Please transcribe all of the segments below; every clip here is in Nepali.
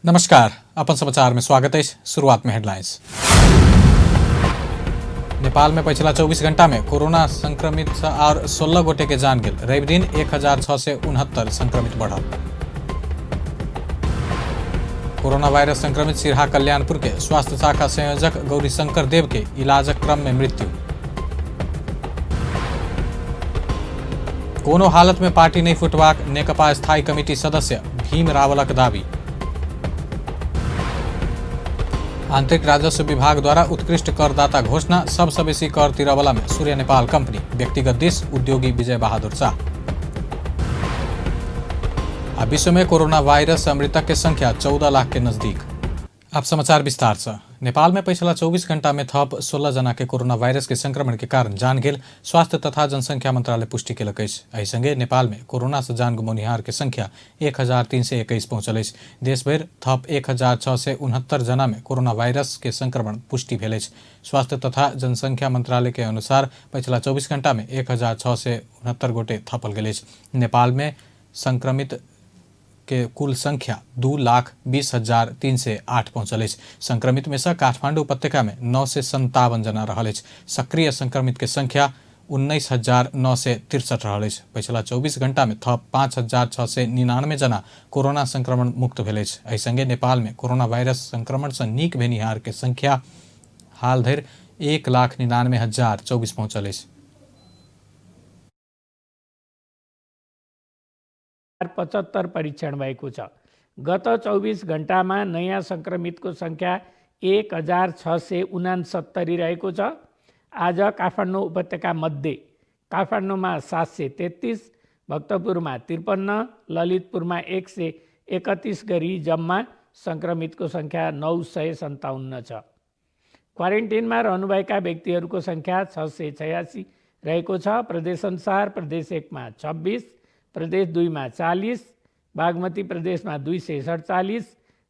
नमस्कार, अपन समाचार में स्वागत है। शुरुआत में हेडलाइंस। नेपाल में पिछला 24 घंटा में कोरोना संक्रमित और 16 गोटे के जान गेल। रवि दिन 1669 संक्रमित बढ़ल। कोरोना वायरस संक्रमित सिरहा कल्याणपुर के स्वास्थ्य शाखा संयोजक गौरीशंकर देव के इलाजक क्रम में मृत्यु। कोनो हालत में पार्टी नहीं फुटबाक नेकपा स्थायी कमिटी सदस्य भीम रावलक दावी। आंतरिक राजस्व विभाग द्वारा उत्कृष्ट करदाता घोषणा। सबसे बेसी कर तिरवला में सूर्य नेपाल कंपनी। व्यक्तिगत दिश उद्योगी विजय बहादुर शाह। विश्व में कोरोना वायरस मृतक की संख्या 14 लाख के नजदीक। अब समाचार विस्तार से। नेपाल में पिछला 24 घंटा में थप 16 जना के कोरोना वायरस के संक्रमण के कारण जान गेल। स्वास्थ्य तथा जनसंख्या मंत्रालय पुष्टि केलक अछि। एहि संगे नेपाल में कोरोना से जान गुमौनिहार के संख्या 1321 पहुंचल अछि। देश भर थप 1669 जना में कोरोना वायरस के संक्रमण पुष्टि भेल अछि। स्वास्थ्य तथा जनसंख्या मंत्रालय के अनुसार पिछला 24 घंटा में 1669 गोटे थपल गेल अछि। नेपाल में संक्रमित के कुल संख्या 2,20,308 पहुंचल अछि। संक्रमित में से काठमांडू उपत्यका में 957 जना रहल अछि। सक्रिय संक्रमित के संख्या 19,963 रहल अछि। पिछला 24 घंटा में थप 5,699 जना कोरोना संक्रमण मुक्त भेल अछि। एहि संगे नेपाल में कोरोना वायरस संक्रमण से नीक भेनिहार के संख्या हाल धरि 1,99,024 पहुंचल अछि। 75 परीक्षण भएको छ। गत 24 घण्टामा नयाँ संक्रमितको संख्या 1669 रहेको छ। आज काठमाडौँ उपत्यका मध्ये काठमाडौँमा 733, भक्तपुरमा 53, ललितपुरमा 131 गरी जम्मा संक्रमितको संख्या 957 छ। क्वारेन्टिनमा रहनुभएका व्यक्तिहरूको संख्या 686 रहेको छ। प्रदेशअनुसार प्रदेश 1 मा 26, प्रदेश 2 मा 40, बागमती प्रदेश में 247,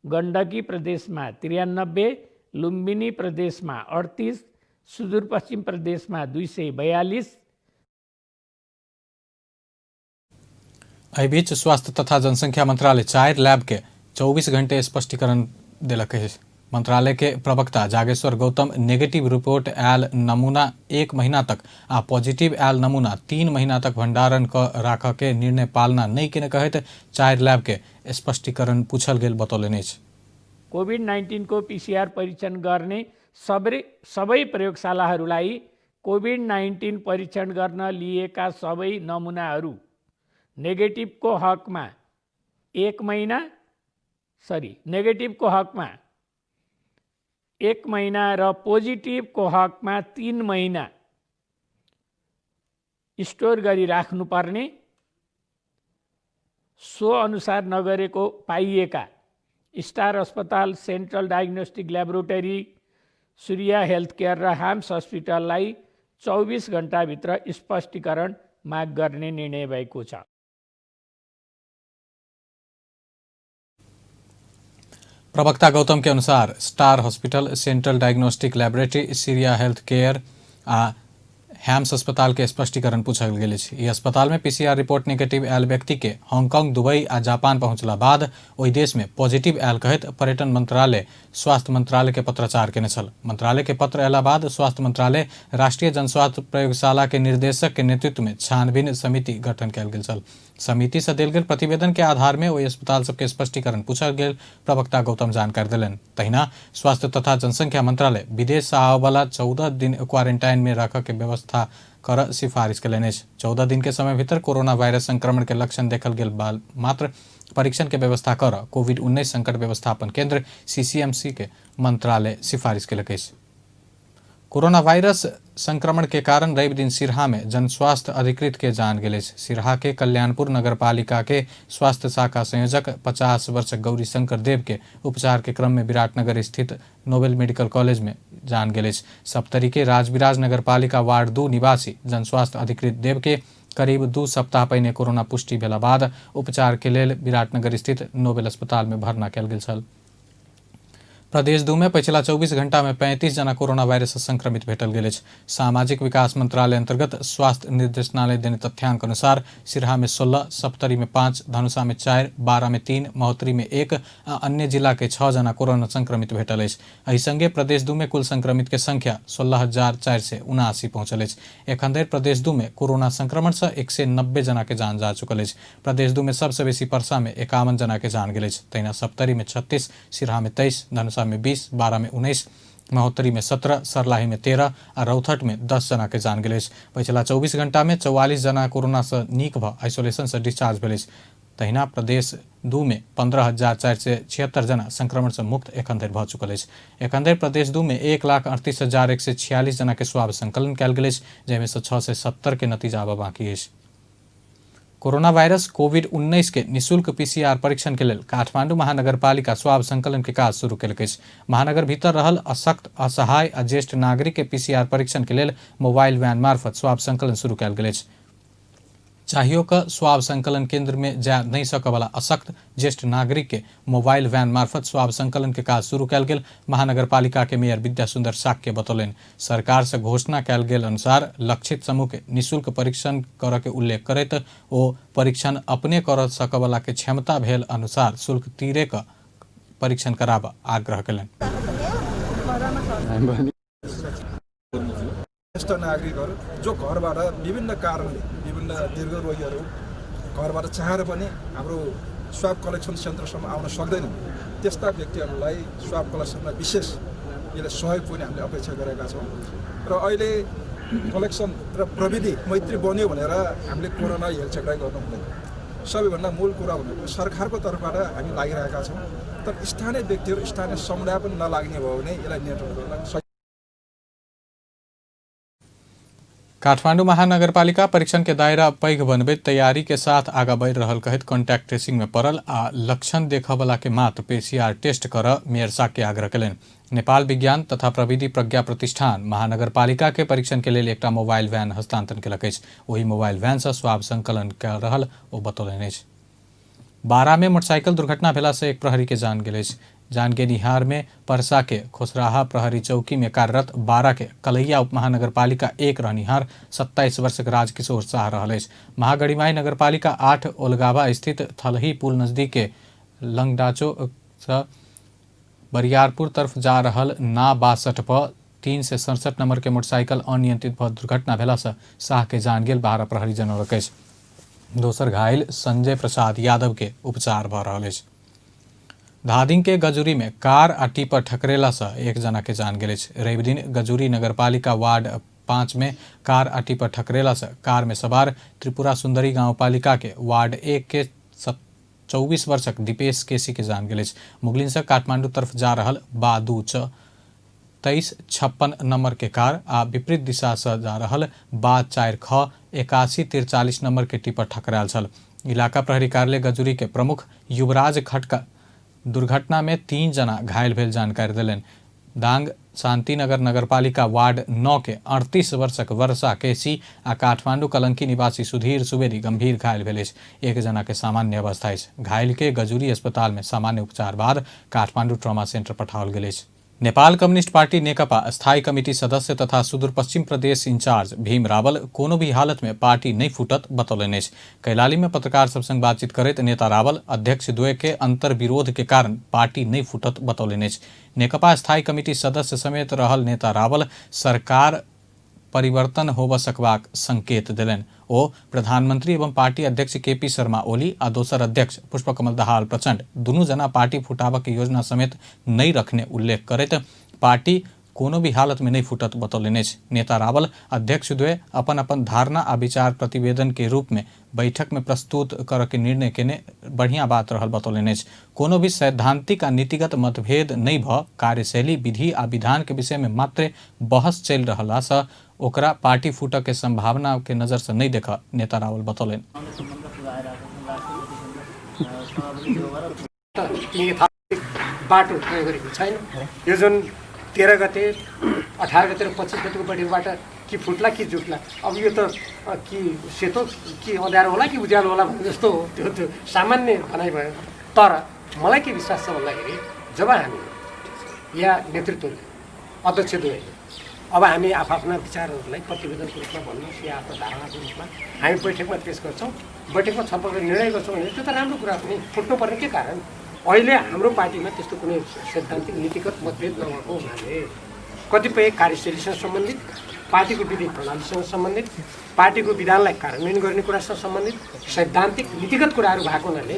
गण्डकी प्रदेश में 93, लुम्बिनी प्रदेश में 38, सुदूरपश्चिम प्रदेश में 242। एहि बीच स्वास्थ्य तथा जनसंख्या मंत्रालय 4 लैब के 24 घंटे स्पष्टीकरण दिलक है। मंत्रालय के प्रवक्ता Jageshwar Gautam negative report oil नमूना 1 महीना तक आ पॉजिटिव आयल नमूना 3 महीना तक भंडारण क राख के निर्णय पालना नहीं केने कहत 4 लैब के स्पष्टीकरण पूछल गेल बतौलनि अछि। कोभिड-19 को पीसीआर परीक्षण गर्ने सबै प्रयोगशालाहरूलाई कोभिड-19 परीक्षण गर्न लिएका सबै नमूनाहरू नेगेटिभको हकमा 1 महीना र पोजिटिभको हकमा 3 महीना स्टोर गरी राख्नुपर्ने। सो अनुसार नगरेको पाइएका स्टार अस्पताल, सेन्ट्रल डायग्नोस्टिक ल्याबोरेटरी, सूर्य हेल्थ केयर र हाम्स हस्पिटललाई 24 घण्टाभित्र स्पष्टीकरण माग गर्ने निर्णय भएको छ। प्रवक्ता गौतम के अनुसार star hospital, central diagnostic laboratory, Syria health care आ हैम्स अस्पताल के स्पष्टीकरण पूछल गेल अछि। ई अस्पताल में पीसीआर रिपोर्ट नेगेटिव आयल व्यक्ति के हांगकांग, दुबई आ जापान पहुंचला बाद ओहि देश में पॉजिटिव आयल कहत पर्यटन मंत्रालय स्वास्थ्य मंत्रालय के पत्राचार केने छल। मंत्रालय के पत्र अयला बाद स्वास्थ्य मंत्रालय राष्ट्रीय जनस्वास्थ्य प्रयोगशाला के निर्देशक के नेतृत्व में छानबीन समिति गठन कयल गेल छल। समिति से देल गेल प्रतिवेदन के आधार में ओहि अस्पताल सबके स्पष्टीकरण पूछल गेल प्रवक्ता गौतम जानकारी देलनि। तहिना स्वास्थ्य तथा जनसंख्या मंत्रालय विदेश से आवे वाला 14 दिन क्वारेंटाइन में रख के व्यवस्था कर सिफारिश कयलनि अछि। 14 दिन के समय भीतर कोरोना वायरस संक्रमण के लक्षण देखल गेल बाद मात्र परीक्षण के व्यवस्था कर कोविड-19 संकट व्यवस्थापन केंद्र सीसीएमसी के मंत्रालय सिफारिश कयलक अछि। कोरोना वायरस संक्रमण के कारण रवि दिन सिरहा में जनस्वास्थ्य अधिकृत के जान गेल अछि। सिरहा के कल्याणपुर नगरपालिका के स्वास्थ्य शाखा संयोजक 50 वर्ष गौरीशंकर देव के उपचार के क्रम में विराटनगर स्थित नोबेल मेडिकल कॉलेज में जान गेल अछि। सप्तरी के राजविराज नगरपालिका वार्ड 2 निवासी जनस्वास्थ्य अधिकृत देव के करीब 2 सप्ताह पहिने कोरोना पुष्टि भेला बाद उपचार के लेल विराटनगर स्थित नोबेल अस्पताल में भर्ना कयल गेल छल। प्रदेश 2 में पिछला 24 घंटा में 35 जना कोरोना वायरस से संक्रमित भेटल गेल अछि। सामाजिक विकास मंत्रालय अंतर्गत स्वास्थ्य निर्देशनालय देने तथ्यांक अनुसार सिरहा में 16, सप्तरी में 5, धनुषा में 4, बारा में 3, महोत्तरी में 1 आ अन्य जिला के 6 जना कोरोना संक्रमित भेटल अछि। एहि संगे प्रदेश 2 में कुल संक्रमित के संख्या 16,479 पहुंचल अछि। एखन धरि प्रदेश 2 में कोरोना संक्रमण से 190 जना के जान जा चुकल अछि। प्रदेश 2 में सबसे बेसी परसा में 51 जना के जान गेल अछि। तहिना सप्तरी में 36, सिरहा में 23, धनुषा में 20, बारा में 19, महोत्तरी में 17, सरलाही में 13 आ रौथट में 10 जना के जान गेल अछि। पिछला 24 घंटा में 44 जना कोरोना से नीक भ आइसोलेशन से डिस्चार्ज भेल अछि। तहिना प्रदेश 2 में 15,476 जना संक्रमण से मुक्त एखन धरि भ चुकल अछि। एखन धरि प्रदेश 2 में 1,38,146 जना के स्वाब संकलन कयल गेल अछि, जाहिमे से 670 के नतीजा आबऽ बाकी अछि। कोरोना वायरस कोविड-19 के निःशुल्क पीसीआर परीक्षण के लेल काठमांडू महानगरपालिका स्वाब संकलन के काज शुरू केलक अछि। महानगर भीतर रहल अशक्त, असहाय आ ज्येष्ठ नागरिक के पीसीआर परीक्षण के लेल मोबाइल वैन मार्फत स्वाब संकलन शुरू कयल गेल अछि। चाहियो क स्वाब संकलन केंद्र में जा नहीं सकय वाला अशक्त, ज्येष्ठ नागरिक के मोबाइल वैन मार्फत स्वाब संकलन के काज शुरू कयल गेल। महानगरपालिका के मेयर विद्या सुंदर साक्य बतौलनि, सरकार से घोषणा कयल गेल अनुसार लक्षित समूह के निःशुल्क परीक्षण करय के उल्लेख करैत ओ परीक्षण अपने कर सकय वाला के क्षमता भेल अनुसार शुल्क तीरे क परीक्षण कराबऽ आग्रह कयलनि। ज्येष्ठ नागरिकहरू जो घरबाट विभिन्न कारणले विभिन्न दीर्घ रोगीहरू घरबाट चाहेर पनि हाम्रो स्वाब कलेक्सन सेन्टरसम्म आउन सक्दैनन्, त्यस्ता व्यक्तिहरूलाई स्वाब कलेक्सनमा विशेष यसले सहयोग पनि हामीले अपेक्षा गरेका छौँ। र अहिले कलेक्सन र प्रविधि मैत्री बन्यो भनेर हामीले कोरोना हेलचेक्राइ गर्नु हुँदैन। सबैभन्दा मूल कुरा भनेको सरकारको तर्फबाट हामी लागिरहेका छौँ, तर स्थानीय व्यक्तिहरू, स्थानीय समुदाय पनि नलाग्ने भयो भने यसलाई नियन्त्रण गर्न सकिन्छ। काठमांडू महानगरपालिका परीक्षण के दायरा पैघ बनबैत तैयारी के साथ आगा बढ़ि रहल कहैत कॉन्टैक्ट ट्रेसिंग में पड़ल आ लक्षण देखऽ वाला के मात्र पीसीआर टेस्ट करऽ मेयर साक्य आग्रह कयलनि। नेपाल विज्ञान तथा प्रविधि प्रज्ञा प्रतिष्ठान महानगरपालिका के परीक्षण के लेल एकटा मोबाइल वैन हस्तांतरण केलक अछि। ओहि मोबाइल वैन से स्वाब संकलन कयल रहल ओ बतौलनि अछि। बारा में मोटरसाइकिल दुर्घटना भेला से एक प्रहरी के जान गेल अछि। जानगेनिहार में परसा के खोसराहा प्रहरी चौकी में कार्यरत बारा के कलैया उप महानगरपालिका 1 रहनिहार 27 वर्षक राजकिशोर शाह रहल अछि। महागढ़ीमाई नगरपालिका 8 ओलगाभा स्थित थलही पुल नजदीक के लंगडाचो से बरियारपुर तरफ जा रहल ना 62 पर 3 से 67 नंबर के मोटरसाइकिल अनियंत्रित भ दुर्घटना भेला से शाह के जान गेल बारा प्रहरी जनौलक अछि। दोसर घायल संजय प्रसाद यादव के उपचार भ रहल अछि। धादिंग के गजुरी में कार आ टिपर ठकरेला से एक जना के जान गेल अछि। रवि दिन गजुरी नगरपालिका वार्ड 5 में कार आ टिपर ठकरेला से कार में सवार त्रिपुरा सुंदरी गांवपालिका के वार्ड 1 के 24 वर्षक दीपेश केसी के जान गेल अछि। मुगलिन से काठमांडू तरफ जा रहल बादू 2356 नंबर के कार आ विपरीत दिशा से जा रहल बा 4 ख 8143 नंबर के टिपर ठकरायल छल। इलाका प्रहरी कार्यालय गजुरी के प्रमुख युवराज खटका दुर्घटना में 3 जना घायल भेल जानकारी देलनि। दांग शांतिनगर नगरपालिका वार्ड 9 के 38 वर्षक वर्षा केसी आ काठमांडू कलंकी निवासी सुधीर सुवेदी गंभीर घायल भेल अछि। एक जना के सामान्य अवस्था अछि। घायल के गजुरी अस्पताल में सामान्य उपचार बाद काठमांडू ट्रॉमा सेंटर पठाओल गेल अछि। नेपाल कम्युनिस्ट पार्टी नेकपा स्थायी कमिटी सदस्य तथा सुदूर पश्चिम प्रदेश इंचार्ज भीम रावल कोनो भी हालत में पार्टी नहीं फूटत बतौलनि अछि। कैलाली में पत्रकार सब संग बातचीत करैत नेता रावल अध्यक्ष द्वय के अंतर विरोध के कारण पार्टी नहीं फूटत बतौलनि अछि। नेकपा स्थायी कमिटी सदस्य समेत रहल नेता रावल सरकार परिवर्तन होबऽ सकबाक संकेत देलनि। ओ प्रधानमंत्री एवं पार्टी अध्यक्ष केपी शर्मा ओली आ दोसर अध्यक्ष पुष्पकमल दाहाल प्रचंड दुनू जना पार्टी फुटाबऽ के योजना समेत नहीं रखने उल्लेख करैत पार्टी कोनो भी हालत में नहीं फूटत बतौलनि अछि। नेता रावल अध्यक्ष द्वय अपन अपन धारणा आ विचार प्रतिवेदन के रूप में बैठक में प्रस्तुत करऽ के निर्णय केने बढ़िया बात रहल बतौलनि अछि। कोनो भी सैद्धांतिक आ नीतिगत मतभेद नहीं भ कार्यशैली, विधि आ विधान के विषय में मात्र बहस चलि रहला से ओकरा पार्टी फूटऽ के संभावना के नजर से नहीं देखऽ नेता रावल बतौलनि। बाटो तय गरेको छैन। यो जुन 13 गते 18 गते र 25 गतेको बैठकबाट कि फुट्ला कि जुट्ला, अब यो त कि सेतो कि अँध्यारो होला कि उज्यालो होला भन्ने जस्तो हो। त्यो सामान्य भनाइ भयो। तर मलाई के विश्वास छ भन्दाखेरि जब हामी या नेतृत्वले अध्यक्षद्वयले अब हामी आफ्ना विचारहरूलाई प्रतिवेदनको रूपमा भन्नुहोस् या आफ्नो धारणाको रूपमा हामी बैठकमा पेश गर्छौँ, बैठकमा छलफल गरेर निर्णय गर्छौँ भने त्यो त राम्रो कुरा पनि फुट्नुपर्ने के कारण? अहिले हाम्रो पार्टीमा त्यस्तो कुनै सैद्धान्तिक नीतिगत मतभेद नभएको हुनाले कतिपय कार्यशैलीसँग सम्बन्धित, पार्टीको विधि प्रणालीसँग सम्बन्धित, पार्टीको विधानलाई कार्यान्वयन गर्ने कुरासँग सम्बन्धित सैद्धान्तिक नीतिगत कुराहरू भएको हुनाले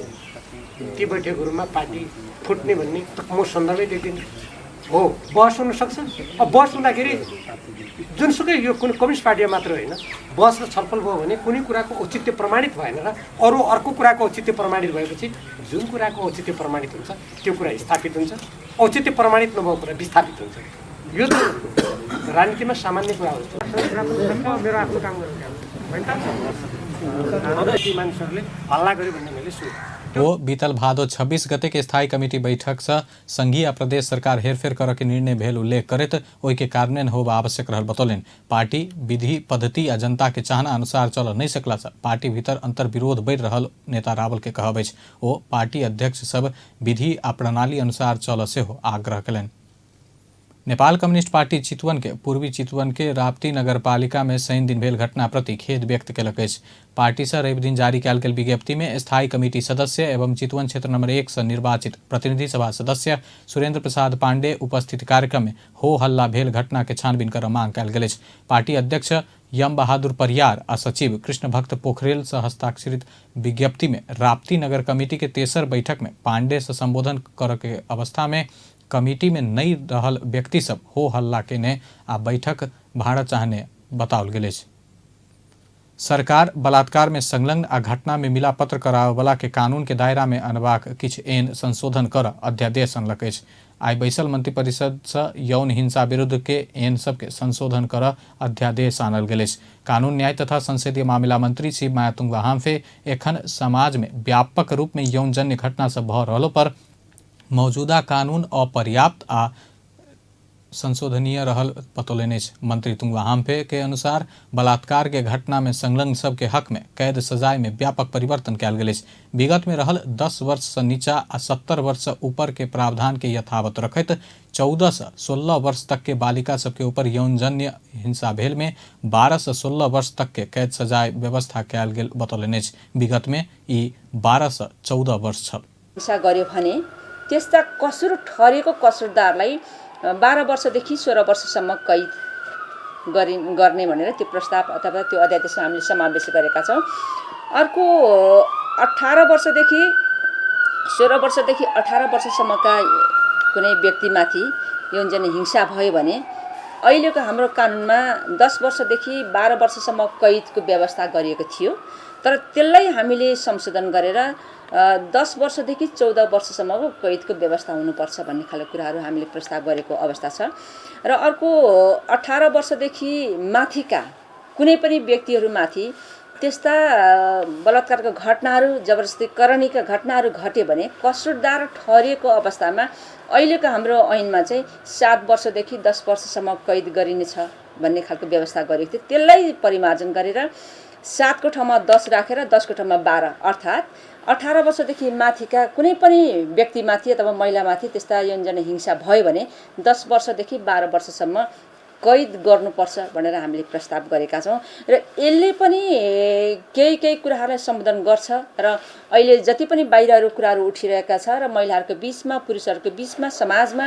ती बैठकहरूमा पार्टी फुट्ने भन्ने म सन्दर्भै दिँदिनँ। हो, बहस हुनसक्छ। अब बहस हुँदाखेरि जुनसुकै यो कुनै कम्युनिस्ट पार्टीमा मात्र होइन, बहस र छलफल भयो भने कुनै कुराको औचित्य प्रमाणित भएन र अर्को कुराको औचित्य प्रमाणित भएपछि जुन कुराको औचित्य प्रमाणित हुन्छ त्यो कुरा स्थापित हुन्छ, औचित्य प्रमाणित नभएको कुरा विस्थापित हुन्छ। यो त राजनीतिमा सामान्य कुरा हो। मेरो आफ्नो काम गर्ने मानिसहरूले हल्ला गर्यो भन्ने मैले सुनेँ। वो बीतल भादो 26 गते के स्थायी कमिटी बैठक से संघीय प्रदेश सरकार हेरफेर कर के निर्णय भेल उल्लेख करत ओहि के कार्यान्वयन होब आवश्यक रहल बतौलन। पार्टी विधि पद्धति आ जनता के चाहना अनुसार चल नहीं सकला से पार्टी भीतर अंतर विरोध बढ़ रहल नेता रावल के कहब अछि। ओ पार्टी अध्यक्ष सब विधि आ प्रणाली अनुसार चल सेहो आग्रह कयलनि। नेपाल कम्युनिस्ट पार्टी चितवन के पूर्वी चितवन के राप्ती नगरपालिका में शनि दिन भेल घटना प्रति खेद व्यक्त कयलक अछि। पार्टी से रवि दिन जारी कयल गेल विज्ञप्ति में स्थायी कमिटी सदस्य एवं चितवन क्षेत्र नंबर 1 से निर्वाचित प्रतिनिधि सभा सदस्य सुरेंद्र प्रसाद पांडे उपस्थित कार्यक्रम में हो हल्ला भेल घटना के छानबीन कर मांग कयल गेल अछि। पार्टी अध्यक्ष यम बहादुर परियार आ सचिव कृष्ण भक्त पोखरेल से हस्ताक्षरित विज्ञप्ति में राप्ती नगर कमिटी के तेसर बैठक में पांडे से संबोधन कर के अवस्था में कमिटी में नहीं रहल व्यक्ति सब हो हल्ला केने आ बैठक भाड़ा चाहने बताओल गेल अछि। सरकार बलात्कार में संलग्न आ घटना में मिलापत्र कराबला के कानून के दायरा में अनबाक किछ एन संशोधन कर अध्यादेश अनलक अछि। आई बैसल मंत्रिपरिषद से यौन हिंसा विरुद्ध के एन सब के संशोधन कर अध्यादेश आनल गेल अछि। कानून न्याय तथा संसदीय मामला मंत्री शिव माया तुंगवा हाम्फे एखन समाज में व्यापक रूप में यौनजन्य घटना सब भ रहलो पर मौजूदा कानून अपर्याप्त आ संशोधनीय रहल बतौलनि अछि। मंत्री तुंगवा हाम्फे के अनुसार बलात्कार के घटना में संलग्न सब के हक में कैद सजाए में व्यापक परिवर्तन कयल गेल अछि। विगत में रहल 10 वर्ष से नीचा आ 70 वर्ष से ऊपर के प्रावधान के यथावत रखैत 14 से 16 वर्ष तक के बालिका सबके ऊपर यौनजन्य हिंसा भेल में 12 से 16 वर्ष तक के कैद सजाए व्यवस्था कयल गेल बतौलनि अछि। विगत में ई 12 से 14 वर्ष छल। हिंसा गर्यो भने त्यस्ता कसुर ठरेको कसुरदारलाई 12 वर्षदेखि 16 वर्षसम्म कैद गर्ने भनेर त्यो प्रस्ताव अथवा त्यो अध्यादेशमा हामीले समावेश गरेका छौँ। अर्को 18 वर्षदेखि 16 वर्षदेखि 18 वर्षसम्मका कुनै व्यक्तिमाथि यौनजन्य हिंसा भयो भने अहिलेको हाम्रो कानुनमा 10 वर्षदेखि 12 वर्षसम्म कैदको व्यवस्था गरिएको थियो, तर त्यसलाई हामीले संशोधन गरेर 10 वर्षदेखि 14 वर्षसम्मको कैदको व्यवस्था हुनुपर्छ भन्ने खालको कुराहरू हामीले प्रस्ताव गरेको अवस्था छ। र अर्को 18 वर्षदेखि माथिका कुनै पनि व्यक्तिहरूमाथि त्यस्ता बलात्कारका घटनाहरू जबरजस्तीकरणीका घटनाहरू घट्यो भने कसुरदार ठरिएको अवस्थामा अहिलेको हाम्रो ऐनमा चाहिँ 7 वर्षदेखि 10 वर्षसम्म कैद गरिनेछ भन्ने खालको व्यवस्था गरेको थियो। त्यसलाई परिमार्जन गरेर 7 को ठाउँमा 10 राखेर 10 को ठाउँमा 12 अर्थात् 18 वर्षदेखि माथिका कुनै पनि व्यक्तिमाथि अथवा महिलामाथि त्यस्ता यौनजन्य हिंसा भयो भने 10 वर्षदेखि 12 वर्षसम्म कैद गर्नुपर्छ भनेर हामीले प्रस्ताव गरेका छौँ। र यसले पनि केही कुराहरूलाई सम्बोधन गर्छ र अहिले जति पनि बाहिरहरू कुराहरू उठिरहेका छ र महिलाहरूको बीचमा पुरुषहरूको बीचमा समाजमा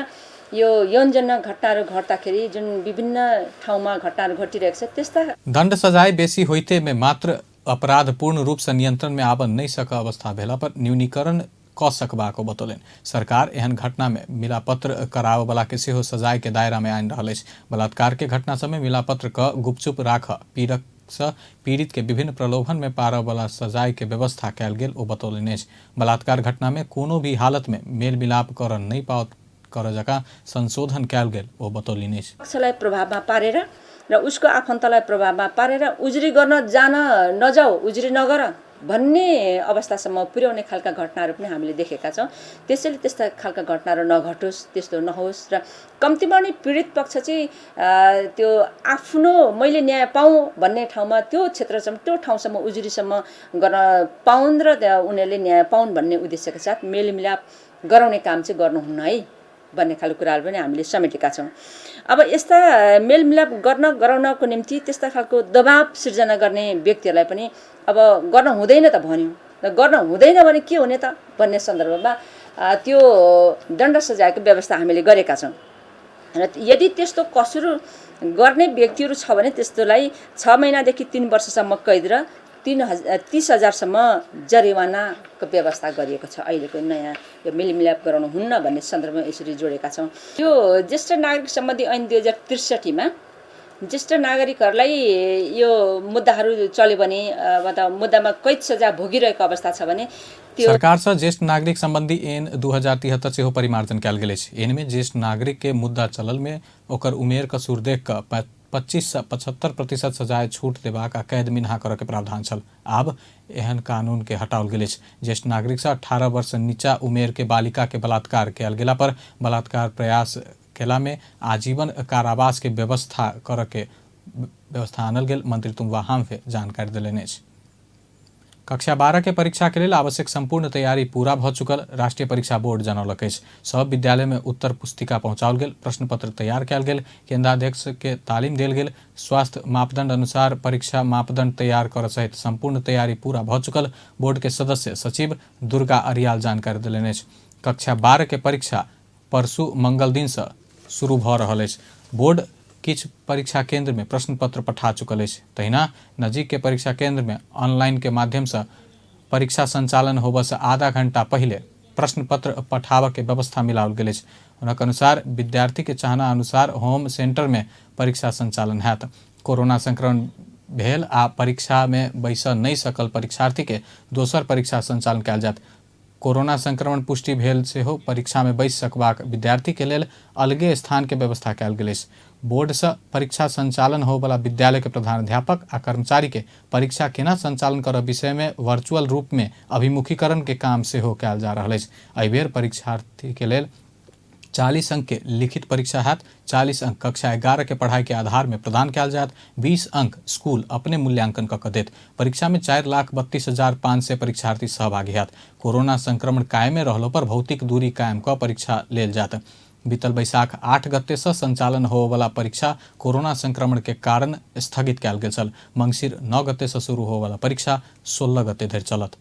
यो यौनजन्य घटनाहरू घट्दाखेरि जुन विभिन्न ठाउँमा घटनाहरू घटिरहेको छ त्यस्ता दंड सजाए बेसी होते में मात्र अपराध पूर्ण रूप से नियंत्रण में आब नहीं सक अवस्था भेला पर न्यूनीकरण क सकबाको बतौलनि। सरकार एहन घटना में मिलापत्र कराबला के सेहो सजाए के दायरा में आनि रहल अछि। बलात्कार के घटना सब में मिलापत्र क गुपचुप राख पीड़क से पीड़ित के विभिन्न प्रलोभन में पारऽ वाला सजाए के व्यवस्था कयल गेल ओ बतौलनि अछि। बलात्कार घटना में कोनो भी हालत में मेल मिलाप कर नहीं पाओत कर जका संशोधन कयल गेल ओ बतौलनि अछि। पक्षलाई प्रभावमा पारेर र उसको आफन्तलाई प्रभावमा पारेर उजुरी गर्न जान नजाऊ, उजुरी नगर भन्ने अवस्थासम्म पुर्याउने खालका घटनाहरू पनि हामीले देखेका छौँ। त्यसैले त्यस्ता खालका घटनाहरू नघटोस्, त्यस्तो नहोस् र कम्तीमा नै पीडित पक्ष चाहिँ त्यो आफ्नो मैले न्याय पाऊँ भन्ने ठाउँमा त्यो क्षेत्रसम्म त्यो ठाउँसम्म उजुरीसम्म गर्न पाउन् र उनीहरूले न्याय पाउन् भन्ने उद्देश्यका साथ मेलमिलाप गराउने काम चाहिँ गर्नुहुन्न है। भन्ने खालको कुराहरू पनि हामीले समेटेका छौँ। अब यस्ता मेलमिलाप गराउनको निम्ति त्यस्ता खालको दबाब सिर्जना गर्ने व्यक्तिहरूलाई पनि अब गर्न हुँदैन त भन्यो, र गर्न हुँदैन भने के हुने त भन्ने सन्दर्भमा त्यो दण्ड सजायको व्यवस्था हामीले गरेका छौँ। र यदि त्यस्तो कसुर गर्ने व्यक्तिहरू छ भने त्यस्तोलाई 6 महिनादेखि 3 वर्षसम्म कैद र 30,000सम्म जरिवानाको व्यवस्था गरिएको छ। अहिलेको नयाँ यो मेलमिलाप गराउनु हुन्न भन्ने सन्दर्भमा यसरी जोडेका छौँ। यो ज्येष्ठ नागरिक सम्बन्धी ऐन 2063मा ज्येष्ठ नागरिकहरूलाई यो मुद्दाहरू चल्यो भने मतलब मुद्दामा कैद सजाय भोगिरहेको अवस्था छ भने सरकार से ज्येष्ठ नागरिक संबंधी एन 2073 से परिमार्जन कयल गेल अछि। एन में ज्येष्ठ नागरिक के मुद्दा चलल में ओकर उमेर कसूर देख कऽ 25 से 75% सजाय छूट देबाक आ कैद मिन्हा करऽ के प्रावधान छल। आब एहन कानून के हटाओल गेल अछि। ज्येष्ठ नागरिक से 18 वर्ष नीचा उमेर के बालिका के बलात्कार कयल गेला पर बलात्कार प्रयास केला में आजीवन कारावास के व्यवस्था करऽ के व्यवस्था आनल गेल। मंत्री तुंगवा हाम्फे जानकारी देलनि अछि। कक्षा 12 के परीक्षा के लिए आवश्यक संपूर्ण तैयारी पूरा भ चुकल राष्ट्रीय परीक्षा बोर्ड जनौलक अछि। सब विद्यालय में उत्तर पुस्तिका पहुंचाओल गेल, प्रश्न पत्र तैयार कयल गेल, केंद्राध्यक्ष के तालीम देल गेल, स्वास्थ्य मापदंड अनुसार परीक्षा मापदंड तैयार कर सहित संपूर्ण तैयारी पूरा भ चुकल बोर्ड के सदस्य सचिव दुर्गा अरियाल जानकारी देलनि अछि। कक्षा 12 के परीक्षा परसू मंगल दिन से शुरू भ रहल अछि। बोर्ड किछ परीक्षा केंद्र में प्रश्न पत्र पठा चुकल अछि। तहिना नजीक के परीक्षा केंद्र में ऑनलाइन के माध्यम से परीक्षा संचालन होबे से आधा घंटा पहले प्रश्न पत्र पठाबऽ के व्यवस्था मिलाओल गेल अछि। उनके अनुसार विद्यार्थी के चाहना अनुसार होम सेंटर में परीक्षा संचालन हैत। कोरोना संक्रमण भेल आ परीक्षा में बैसऽ नहीं सकल परीक्षार्थी के दोसर परीक्षा संचालन कयल जायत। कोरोना संक्रमण पुष्टि भेल सेहो परीक्षा में बैस सकबाक विद्यार्थी के लेल अलगे स्थान के व्यवस्था कयल गेल अछि। बोर्ड से परीक्षा संचालन हो वाला विद्यालय के प्रधानाध्यापक आ कर्मचारी के परीक्षा केना संचालन करऽ विषय में वर्चुअल रूप में अभिमुखीकरण के काम सेहो कयल जा रहल अछि। एहि बेर परीक्षार्थी के लेल 40 अंक के लिखित परीक्षा हैत। 40 अंक कक्षा 11 के पढ़ाई के आधार में प्रदान कयल जायत। 20 अंक स्कूल अपने मूल्यांकन कऽ देत। परीक्षा में 4,32,500 परीक्षार्थी सहभागी हैत। कोरोना संक्रमण कायमे रहलो पर भौतिक दूरी कायम कऽ परीक्षा लेल जायत। बीतल बैसाख 8 गते से संचालन हो वाला परीक्षा कोरोना संक्रमण के कारण स्थगित कयल गेल छल। मंगसिर 9 गते से शुरू हो वाला परीक्षा 16 गते धरि चलत।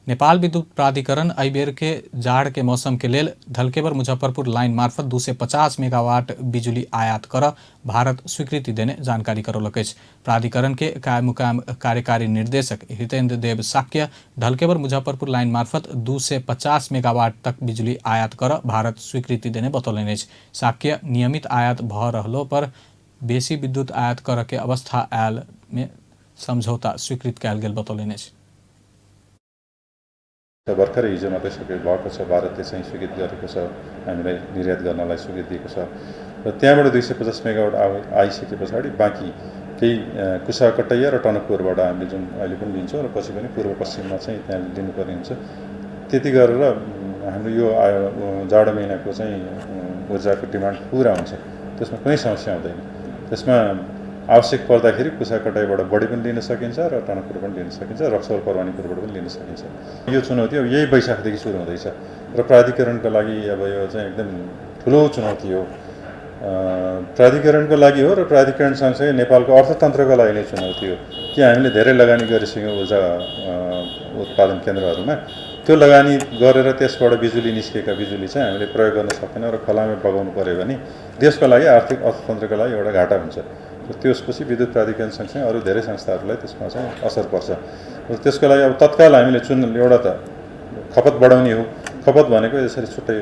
नेपाल विद्युत प्राधिकरण एहि बेर के जाड़ के मौसम के लेल ढलकेबर मुजफ्फरपुर लाइन मार्फत 250 मेगावाट बिजली आयात करऽ भारत स्वीकृति देने जानकारी करौलक अछि। प्राधिकरण के कायमुकाम कार्यकारी निर्देशक हितेन्द्र देव साक्य ढलकेबर मुजफ्फरपुर लाइन मार्फत 250 मेगावाट तक बिजली आयात करऽ भारत स्वीकृति देने बतौलनि अछि। साक्य नियमित आयात भ रहलो पर बेसी विद्युत आयात करऽ के अवस्था आयल में समझौता स्वीकृत कयल गेल बतौलनि अछि। भर्खरै हिजो मात्रै भएको छ। भारतले चाहिँ स्वीकृत गरेको छ, हामीलाई निर्यात गर्नलाई स्वीकृति दिएको छ र त्यहाँबाट 250 मेगावाट आइसके पछाडि बाँकी केही कुसाकटैया र टनकपुरबाट हामीले जुन अहिले पनि लिन्छौँ र पछि पनि पूर्व पश्चिममा चाहिँ त्यहाँ लिनुपर्ने हुन्छ। त्यति गरेर हाम्रो यो जाडो महिनाको चाहिँ ऊर्जाको डिमान्ड पुरा हुन्छ। त्यसमा कुनै समस्या हुँदैन। त्यसमा आवश्यक पर्दाखेरि कुसाकटाईबाट बढी पनि लिन सकिन्छ र टनकपुर पनि लिन सकिन्छ, रक्सौल परवानीपुरबाट पनि लिन सकिन्छ। यो चुनौती अब यही वैशाखदेखि सुरु हुँदैछ र प्राधिकरणका लागि अब यो चाहिँ एकदम ठुलो चुनौती हो। प्राधिकरणको लागि हो र प्राधिकरण सँगसँगै नेपालको अर्थतन्त्रको लागि नै चुनौती हो कि हामीले धेरै लगानी गरिसक्यौँ ऊर्जा उत्पादन केन्द्रहरूमा। त्यो लगानी गरेर त्यसबाट बिजुली निस्केका बिजुली चाहिँ हामीले प्रयोग गर्न सक्दैनौँ र खोलामा बगाउनु पर्यो भने देशको लागि आर्थिक अर्थतन्त्रको लागि एउटा घाटा हुन्छ। त्यसपछि विद्युत प्राधिकरण सँगसँगै अरू धेरै संस्थाहरूलाई त्यसमा चाहिँ असर पर्छ। र त्यसको लागि अब तत्काल हामीले एउटा त खपत बढाउने हो। खपत भनेको यसरी छुट्टै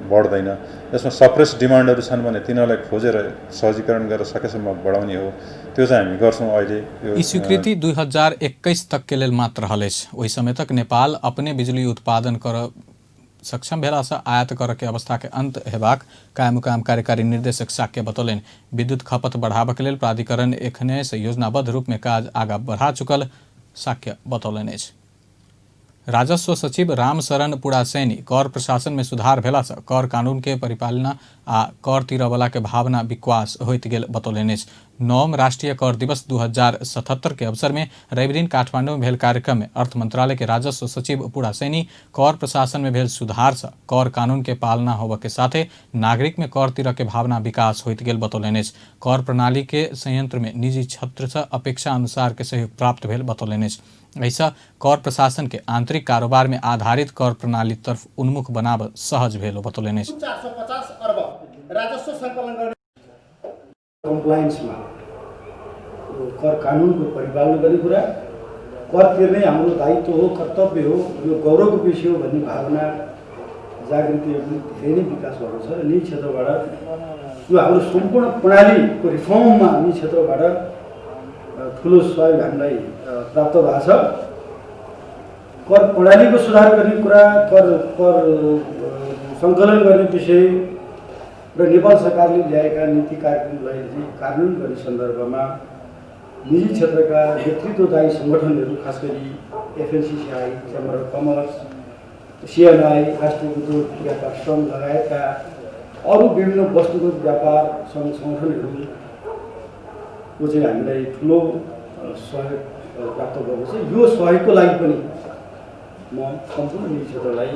बढ्दैन। यसमा सप्रेस डिमान्डहरू छन् भने तिनीहरूलाई खोजेर सहजीकरण गरेर सकेसम्म बढाउने हो। त्यो चाहिँ हामी गर्छौँ। अहिले ई स्वीकृति 2021 तक के लेल मात्र रहल अछि। ओहि समय तक नेपाल अपने बिजली उत्पादन करऽ सक्षम भेला से आयात करऽ के अवस्था के अंत हेबाक कायमुकाम कार्यकारी निर्देशक साक्य बतौलनि। विद्युत खपत बढ़ाबऽ के लेल प्राधिकरण एखने से योजनाबद्ध रूप में काज आगाँ बढ़ा चुकल साक्य बतौलनि अछि। राजस्व सचिव रामशरण पुडासैनी कर प्रशासन में सुधार भेला से कर कानून के परिपालना आ कर तीरऽ वाला के भावना विकास होइत गेल बतौलनि अछि। 9 राष्ट्रीय कर दिवस 2077 के अवसर में रवि दिन काठमाडौँ में भेल कार्यक्रम में अर्थ मंत्रालय के राजस्व सचिव पूरा सैनी कर प्रशासन में भेल सुधार से कर कानून के पालना होबे के साथे नागरिक में कर तिरह के भावना विकास होइत गेल बतौलनि। कर प्रणाली के संयंत्र में निजी क्षेत्र से अपेक्षा अनुसार के सहयोग प्राप्त भेल बतौलनि। ऐसा कर प्रशासन के आंतरिक कारोबार में आधारित कर प्रणाली तरफ उन्मुख बनाव सहज भेल बतौलनि। 450 अर्ब राजस्व सङ्कलन गर्ने कम्प्लायन्समा कर कानुनको परिपालन गर्ने कुरा, कर तिर्नै हाम्रो दायित्व हो, कर्तव्य हो, यो गौरवको विषय हो भन्ने भावना जागृति धेरै नै विकास भएको छ। र यी क्षेत्रबाट यो हाम्रो सम्पूर्ण प्रणालीको रिफर्ममा यी क्षेत्रबाट ठुलो सहयोग हामीलाई प्राप्त भएको छ। कर प्रणालीको सुधार गर्ने कुरा, कर सङ्कलन गर्ने विषय र नेपाल सरकारले ल्याएका नीति कार्यक्रमलाई कार्यान्वयन गर्ने सन्दर्भमा निजी क्षेत्रका नेतृत्वदायी सङ्गठनहरू, खास गरी FNCCI, chamber of commerce, CNI, राष्ट्रिय उद्योग व्यापार सङ्घ लगायतका अरू विभिन्न वस्तुगत व्यापार सङ्घ सङ्गठनहरूको चाहिँ हामीलाई ठुलो सहयोग प्राप्त भएको छ। यो सहयोगको लागि पनि म सम्पूर्ण निजी क्षेत्रलाई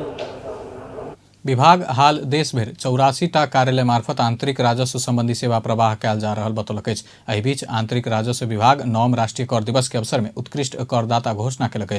विभाग हाल देशभर 84टा कार्यालय मार्फत आंतरिक राजस्व संबंधी सेवा प्रवाह कयल जा रहल बतौलक। एहि बीच आंतरिक राजस्व विभाग 9 राष्ट्रीय कर दिवस के अवसर में उत्कृष्ट करदाता घोषणा कयलक।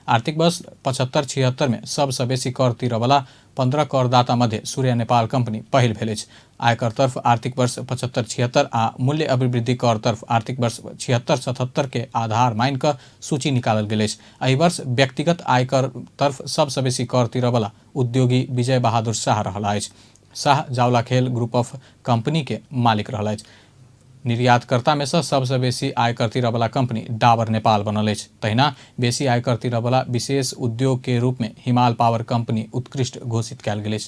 आर्थिक वर्ष 75-76 में सबसे बेसी कर तिरह वाला 15 करदाता मध्य सूर्य नेपाल कंपनी पहिल भेल। आयकर तरफ आर्थिक वर्ष 75-76 आ मूल्य अभिवृद्धि कर तरफ आर्थिक वर्ष 76-77 के आधार मान क सूची निकालल गेल। एहि वर्ष व्यक्तिगत आयकर तरफ सबसे बेसी कर तिरह वाला उद्योगी विजय बहादुर शाह रहल। शाह जावला खेल ग्रुप ऑफ कंपनी के मालिक रहल। निर्यातकर्ता में से सबसे बेसी आयकर तिरह वाला कंपनी डाबर नेपाल बनल। तहिना बेसी आयकर तिरह वाला विशेष उद्योग के रूप में हिमाल पावर कंपनी उत्कृष्ट घोषित कयल गेल।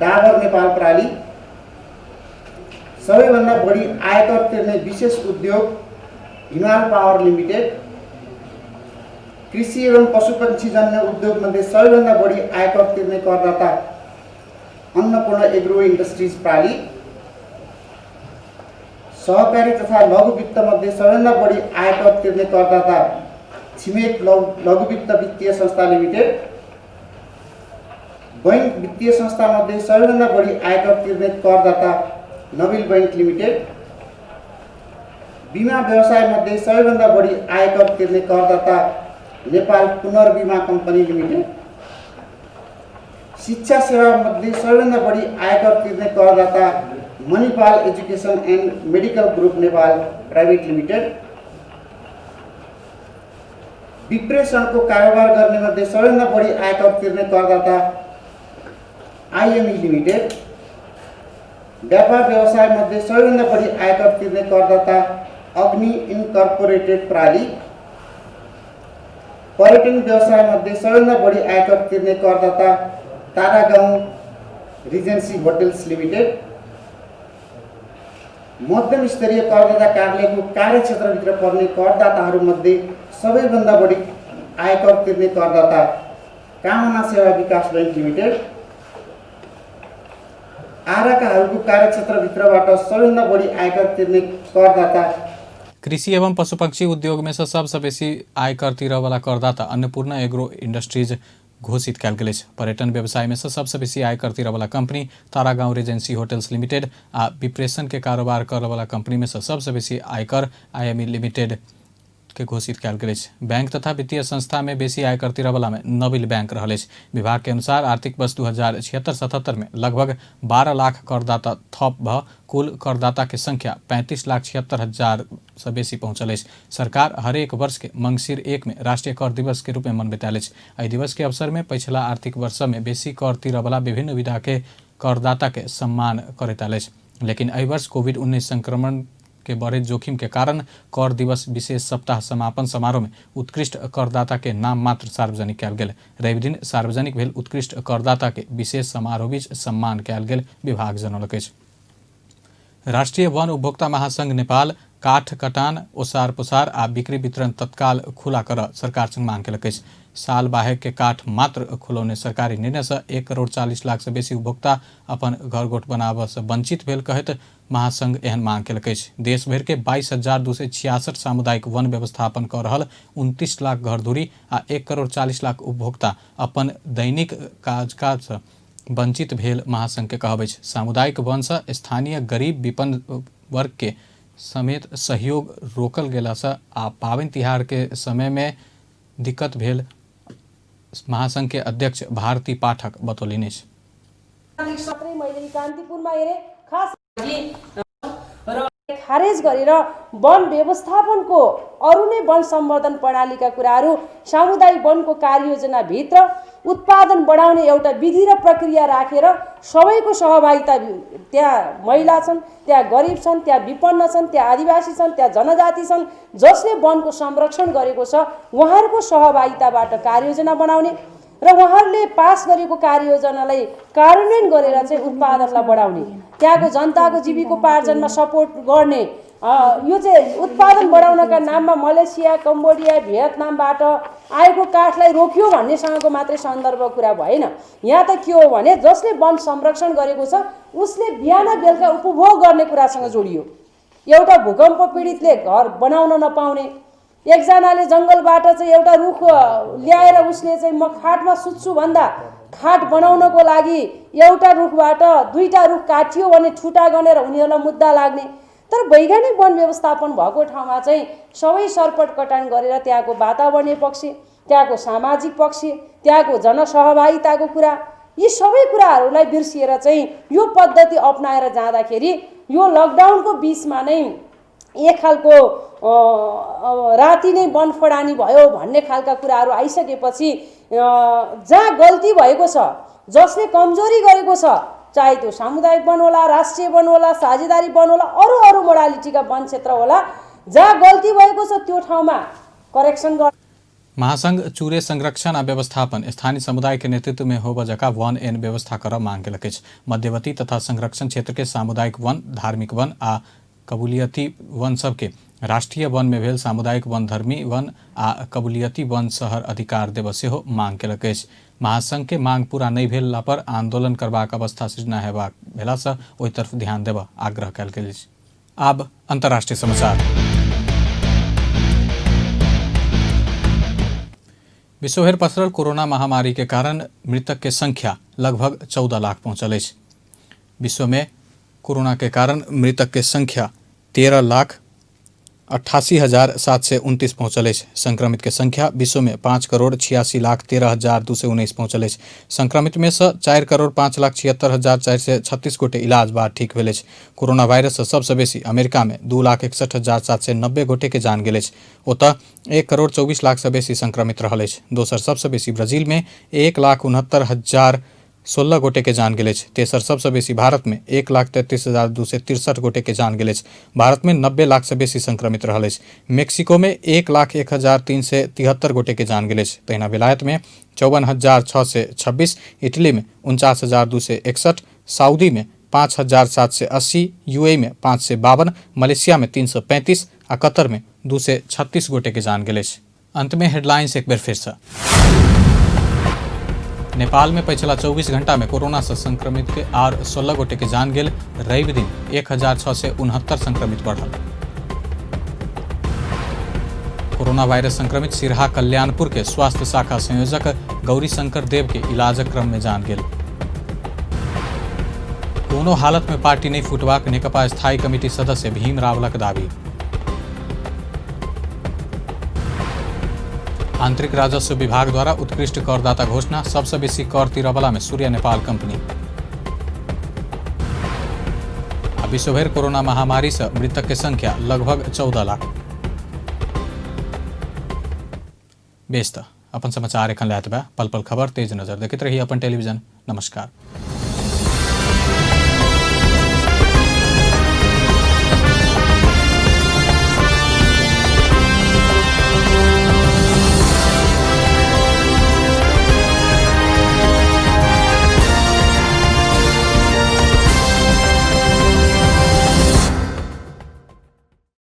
डाबर नेपाल प्रणाली सबैभन्दा बढी आयकर तिर्ने विशेष उद्योग हिमाल पावर लिमिटेड, कृषि एवं पशुपक्षी जन्य उद्योग मध्ये सबैभन्दा बढी आयकर तिर्ने करदाता अन्नपूर्ण एग्रो इन्डस्ट्रिज प्रणाली, सहकारी तथा लघु वित्त मध्ये सबैभन्दा बढी आयकर तिर्ने करदाता छिमेक लघु वित्त वित्तीय संस्था लिमिटेड, बैंक वित्तीय संस्था मध्ये सबैभन्दा बढी आयकर तिर्ने करदाता नबिल बैंक लिमिटेड, बीमा व्यवसाय मध्ये सबैभन्दा बढी आयकर तिर्ने करदाता नेपाल पुनर्बीमा कंपनी लिमिटेड, शिक्षा सेवा मध्ये सबैभन्दा बढी आयकर तिर्ने करदाता Manipal education and medical group Nepal private limited, विप्रेषणको कारोबार गर्ने मध्ये सबैभन्दा बढी आयकर तिर्ने करदाता आईएमई लिमिटेड, व्यापार व्यवसाय मध्ये सबैभन्दा बढी आयकर तिर्ने करदाता अग्नि इन्कर्पोरेटेड प्रणाली, पर्यटन व्यवसाय मध्ये सबैभन्दा बढी आयकर तिर्ने करदाता तारागाउँ रिजेन्सी होटल्स लिमिटेड, मध्यम स्तरीय करदाता कार्यालयको कार्यक्षेत्रभित्र पर्ने करदाताहरूमध्ये सबैभन्दा बढी आयकर तिर्ने करदाता कामना सेवा विकास बैंक लिमिटेड, आराकाहरूको कार्यक्षेत्रभित्रबाट सबैभन्दा बढी आयकर तिर्ने करदाता कृषि एवं पशुपक्षी उद्योग में से सबसे बेसी आयकर तिरह वाला करदाता अन्नपूर्ण एग्रो इंडस्ट्रीज घोषित कयल गेल। पर्यटन व्यवसाय में से सबसे बेसी आयकर तिरह वाला कंपनी तारागाउँ रिजेंसी होटल्स लिमिटेड आ विप्रेषण के कारोबार कर वाला कंपनी में से सबसे बेसी आयकर आईएमई लिमिटेड के घोषित कयल गेल। बैंक तथा वित्तीय संस्था में बेसी आयकर तिरह वाला में नबिल बैंक रहल। विभाग के अनुसार आर्थिक वर्ष 2076-77 में लगभग 12 लाख करदाता थप भ कुल करदाता के संख्या 35,76,000 से बेसी पहुंचल। सरकार हरेक वर्ष के मंगसिर 1 में राष्ट्रीय कर दिवस के रूप में मनबैत। एहि दिवस के अवसर में पिछला आर्थिक वर्ष में बेसी कर तिरह वाला विभिन्न विधा के करदाता के सम्मान करैत। लेकिन एहि वर्ष कोविड-19 संक्रमण के बढ़े जोखिम के कारण कर दिवस विशेष सप्ताह समापन समारोह में उत्कृष्ट करदाता के नाम मात्र सार्वजनिक कयल गेल। रवि दिन सार्वजनिक भेल उत्कृष्ट करदाता के विशेष समारोह बीच सम्मान कयल गेल विभाग जनौलक। राष्ट्रीय वन उपभोक्ता महासंघ नेपाल काठ कटान ओसार पोसार आ बिक्री वितरण तत्काल खुला कर सरकार संग मांग केलक अछि। साल बाहेक के काठ मात्र खुलौने सरकारी निर्णय से 1,40,00,000 से बेसी उपभोक्ता अपन घर गोठ बनाबऽ से वंचित भेल कहैत महासंघ एहन मांग केलक अछि। देश भर के 22,266 सामुदायिक वन व्यवस्थापन कऽ रहल 29 लाख घर धुरी आ 1,40,00,000 उपभोक्ता अपन दैनिक काज से वंचित भेल महासंघ के कहब अछि। सामुदायिक वन से स्थानीय गरीब विपन्न वर्ग के समेत सहयोग रोकल गेला से आ पाबनि तिहार के समय में दिक्कत भेल महासंघ के अध्यक्ष भारती पाठक बतौलिन्। खारेज गरेर वन व्यवस्थापनको अरू नै वन सम्वर्धन प्रणालीका कुराहरू सामुदायिक वनको कार्ययोजनाभित्र उत्पादन बढाउने एउटा विधि र प्रक्रिया राखेर सबैको सहभागिता, त्यहाँ महिला छन्, त्यहाँ गरिब छन्, त्यहाँ विपन्न छन्, त्यहाँ आदिवासी छन्, त्यहाँ जनजाति छन्, जसले वनको संरक्षण गरेको छ उहाँहरूको सहभागिताबाट कार्ययोजना बनाउने र उहाँहरूले पास गरेको कार्ययोजनालाई कार्यान्वयन गरेर चाहिँ उत्पादनलाई बढाउने, त्यहाँको जनताको जीविकोपार्जनमा सपोर्ट गर्ने। यो चाहिँ उत्पादन बढाउनका नाममा मलेसिया, कम्बोडिया, भियतनामबाट आएको काठलाई रोक्यो भन्नेसँगको मात्रै सन्दर्भ कुरा भएन। यहाँ त के हो भने जसले वन संरक्षण गरेको छ उसले बिहान बेलुका उपभोग गर्ने कुरासँग जोडियो। एउटा भूकम्प पीडितले घर बनाउन नपाउने, एकजनाले जङ्गलबाट चाहिँ एउटा रुख ल्याएर उसले चाहिँ म खाटमा सुत्छु भन्दा खाट बनाउनको लागि एउटा रुखबाट दुईटा रुख काटियो भने ठुटा गनेर उनीहरूलाई मुद्दा लाग्ने। तर वैज्ञानिक वन व्यवस्थापन भएको ठाउँमा चाहिँ सबै सरपट कटान गरेर त्यहाँको वातावरणीय पक्ष, त्यहाँको सामाजिक पक्ष, त्यहाँको जनसहभागिताको कुरा, यी सबै कुराहरूलाई बिर्सिएर चाहिँ यो पद्धति अपनाएर जाँदाखेरि यो लकडाउनको बिचमा नै एक खालको राति नै वन फडानी भयो भन्ने खालका कुराहरू आइसकेपछि जहाँ गल्ती भएको छ, जसले कमजोरी गरेको छ, चाहे त्यो सामुदायिक वन होला, राष्ट्रिय वन होला, साझेदारी वन होला, अरू मोडालिटीका वन क्षेत्र होला, जहाँ गल्ती भएको छ त्यो ठाउँमा करेक्सन गर्न। महासंघ चूरे संरक्षण आ व्यवस्थापन स्थानीय समुदाय के नेतृत्व में हो बजका वन एन व्यवस्था कर मांग केलक अछि। मध्यवर्ती तथा संरक्षण क्षेत्र के सामुदायिक वन, धार्मिक वन आ कबूलियती वन सबके राष्ट्रीय वन में भेल सामुदायिक वन, धर्मी वन आ कबूलियती वन शहर अधिकार देब सेहो मांग केलक अछि। महासंघ के मांग पूरा नहीं भेला पर आंदोलन करबाक अवस्था सृजना हेबाक भेला से ओहि तरफ ध्यान देब आग्रह कयल गेल अछि। आब अंतर्राष्ट्रीय समाचार। विश्वभर पसरल कोरोना महामारी के कारण मृतक के संख्या लगभग 14 लाख पहुंचल अछि। विश्व में कोरोना के कारण मृतक के संख्या 13,88,729 पहुंचल अछि। संक्रमित के संख्या विश्व में 5,86,13,219 पहुंचल अछि। संक्रमित में से 4,05,76,436 गोटे इलाज बाद ठीक भेल अछि। कोरोना वायरस से सबसे बेसी अमेरिका में 2,61,790 गोटे के जान गेल अछि। ओतऽ 1,24,00,000 से बेसी संक्रमित रहल अछि। दोसर सबसे बेसी ब्राजील में 1,69,016 गोटे के जान गेल अछि। तेसर सबसे बेसी भारत में 1,33,263 गोटे के जान गेल अछि। भारत में 90 लाख से बेसी संक्रमित रहल अछि। मेक्सिको में 1,01,373 गोटे के जान गेल अछि। तहिना बेलायत में 54,626, इटली में 49,261, सऊदी में 5,780, यूएई में 552, मलेशिया में 335 आ कतर में 236 गोटे के जान गेल अछि। अंत में हेडलाइंस एक बेर फिर से। नेपाल में पिछला 24 घंटा में कोरोना से संक्रमित के आर 16 गोटे के जान गेल। रवि दिन 1,669 संक्रमित बढ़ल। कोरोना वायरस संक्रमित सिरहा कल्याणपुर के स्वास्थ्य शाखा संयोजक गौरी शंकर देव के इलाज क्रम में जान गेल। कोनो हालत में पार्टी नहीं फूटबाक नेकपा स्थायी कमिटी सदस्य भीम रावलक दावी। आंतरिक राजस्व विभाग द्वारा उत्कृष्ट करदाता घोषणा, सबसे बेसी कर तिरवला में सूर्य नेपाल कंपनी। विश्वभर कोरोना महामारी से मृतक के संख्या लगभग 14 लाख। बेस्त अपन समाचार एखन लायत बा। पल पल खबर तेज नजर देखते रहिए अपन टेलीविजन। नमस्कार।